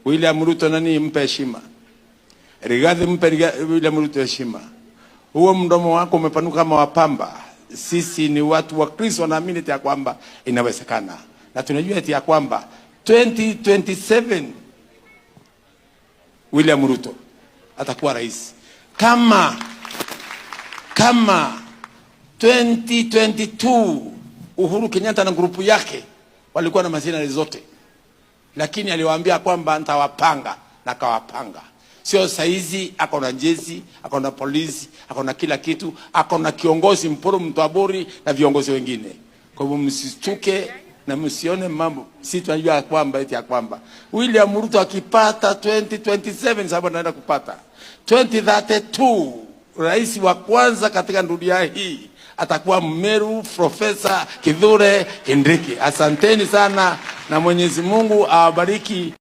William Ruto nani, mpe heshima. Rigathi, mpe William Ruto heshima. Huo mdomo wako umepanuka kama wapamba. Sisi ni watu wa Kristo, wanaamini eti ya kwamba inawezekana, na tunajua eti ya kwamba 2027 William Ruto atakuwa rais. Kama 2022 Uhuru Kenyatta na group yake walikuwa na machinery zote, lakini aliwaambia kwamba nitawapanga na akawapanga. Sio saizi ako na jeshi, ako na polisi, ako na kila kitu, ako na kiongozi Mpuru Mtwaburi na viongozi wengine. Kwa hivyo msistuke na msione mambo, si tunajua kwamba eti ya kwamba William Ruto akipata 2027, sababu anaenda kupata 2032, rais wa kwanza katika dunia hii atakuwa Mmeru Profesa Kithure Kindiki. Asanteni sana na Mwenyezi Mungu awabariki.